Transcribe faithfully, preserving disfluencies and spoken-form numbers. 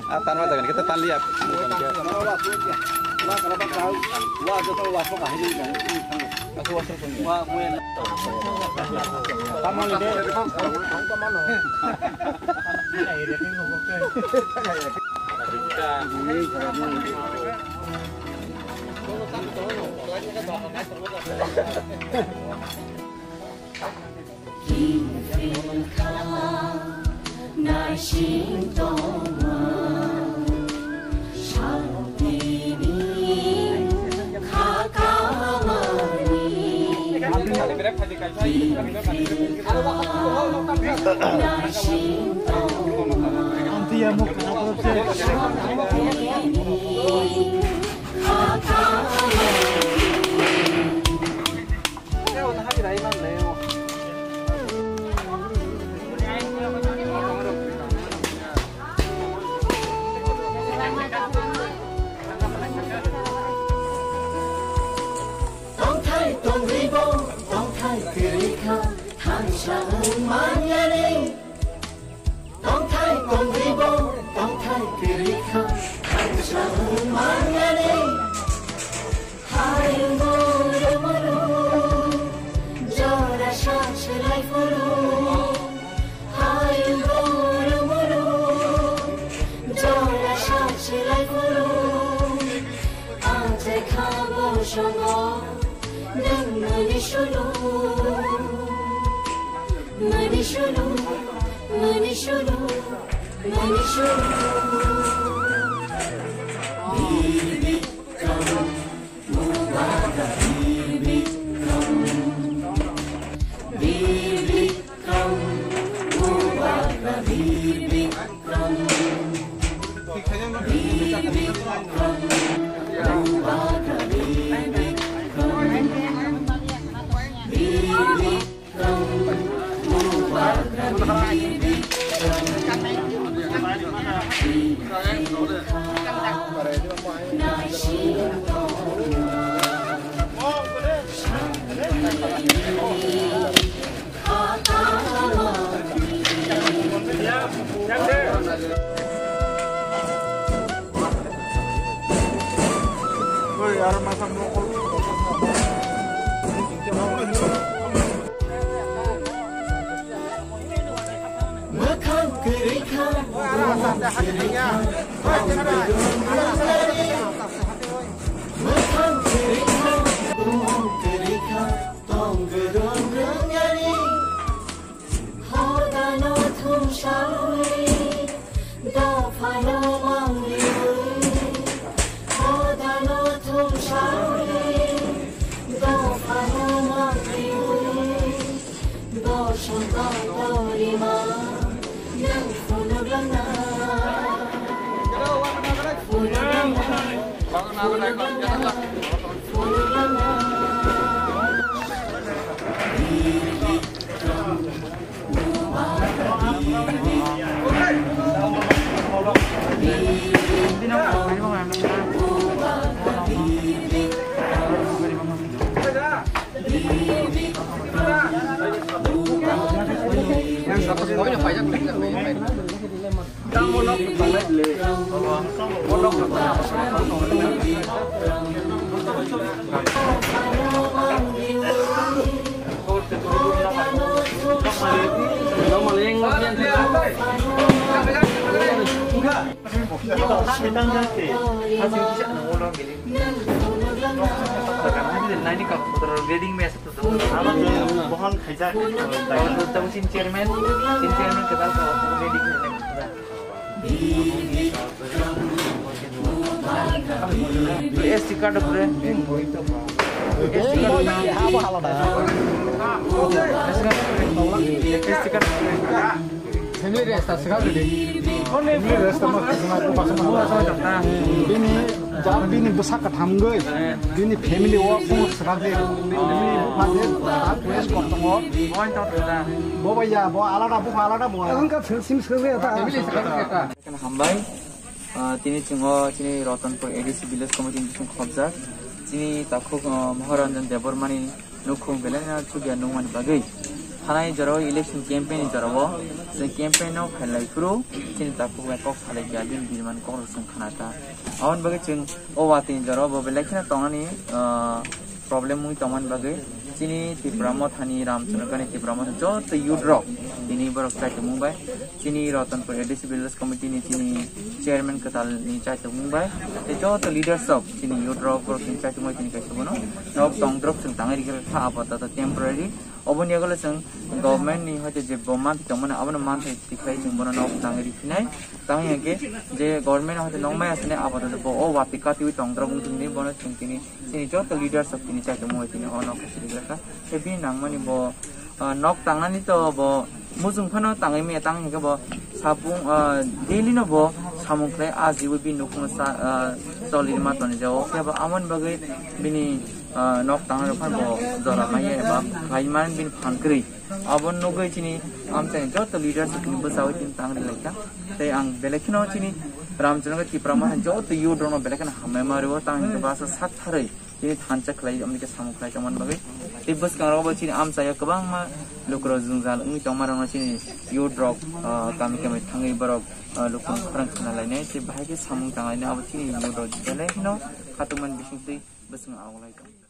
Ah, tanma jagan kita tanliya. Tongthai tongribo, tongthai kwrwi kha, thansa wng manyani. Tongthai tongribo, tongthai kwrwi kha, thansa wng manyani. Hayung guru muru, jora sachwlai phuru. Hayung guru muru, jora sachwlai phuru. Achai kha bosongo, nwng mani sulu. Mani sulu, mani sulu, mani sulu. Bir Bikram, Mubarak Bir Bikram. Bir Bikram, Mubarak Bir Bikram. Bir Bikram, Mubarak Bir Bikram. Bir Bikram. Mwkhang kwrwi kha, mwkhang kwrwi kha, mwkhang kwrwi kha, mwkhang kwrwi kha, tong gwdwng rwngyani. Hodano thumsawi, dophano mangriwi. Hodano thumsawi, dophano mangriwi. Dosong kong dorima, nwng phunuk langna. Phunuk langna. Phunuk langna. Reading mess. Bohon khaijak. Tamo sin chairman, sin chairman kwtal ko ready khainai. S T card pore. S T card pore. Family rest aswk ready. Family rest ma khajma ko pasma. Bini jab bini bwsa katham goi. Bini family o phone swkak de. Bini bupha de tak rest kok tongo. Bo bai ya, bo alada, bupha alada bo. Ang ka sim swkak de ta. Hambai. Ah, tini chwng o chini Ratanpur A D C village committee ni bising khobjak. Chini takhuk, ah, Maharanjan Debbarmani nukhung belai no chukya nungmani bagwi. Thanai jorao election campaign ni jorao chwng campaign no phailai phuru chini takhuk bai kok salai kha, bini bini man kok rok chwng khana ta. Aboni bagwi chwng o watwi ni jorao bo belai kheno tongnani, ah, problem wngwi tongmani bagwi chini Tipra Mothani, Ramchandra Gani Tipra Motha joto youth rok tini borok chai tongmung bai chini Ratanpur A D C Village Committee ni chini chairman kwtal ni chai tongmung bai tei joto leaders rok chini youth rok borok chini chai tongmung bai chini kaisa bono nok tongdrop chwng tangwi rikha kha apatat temporary. Oboni yagulo chwng government ni hoite je bo manthai tongmani abono manthai tikhlai chwng bono nok tangwi riphinai. Tangwi hwnkhe je government hoite nok maya sini apatat bo o watwi katiwi tongdrop wngthungni bono chwng tini chini joto leaders rok tini chai tongmung bai tini o nok siri rikha. Tei bini nangmani bo, ah, nok tangnani to bo muchung phano tangwi maya tang hwnkhe bo sabung, ah, daily no bo samung khlai ajiwi bini nukhung sa, ah, choli ma toni jao. Khe bo amoni bagwi bini, ah, nok tangnai rok phano bo jora maya eba khlai man bini phan kwrwi. Abo nugwi chini amchaini joto leaders tini bwchawi tini tang rilai kha. Tei ang belai kheno chini Ramchandra Tipra Motha joto youth rokno belai kheno hambai ma rwo tang hwnkhe basa sak tharwi. Tini thansa khlai, amni khe samung khlai tongmani bagwi. Tei bwskango bo chini amchaio kwbangma lukurok jwngjal wngwi tongmarokno chini youth rok, ah, kami kami thangwi borok, ah, lukurok khorang khna lainai. Tei bahai khe samung tang lainai, abo chini youth rok belai kheno khatukmani bisingtwi bwskango auklai tong.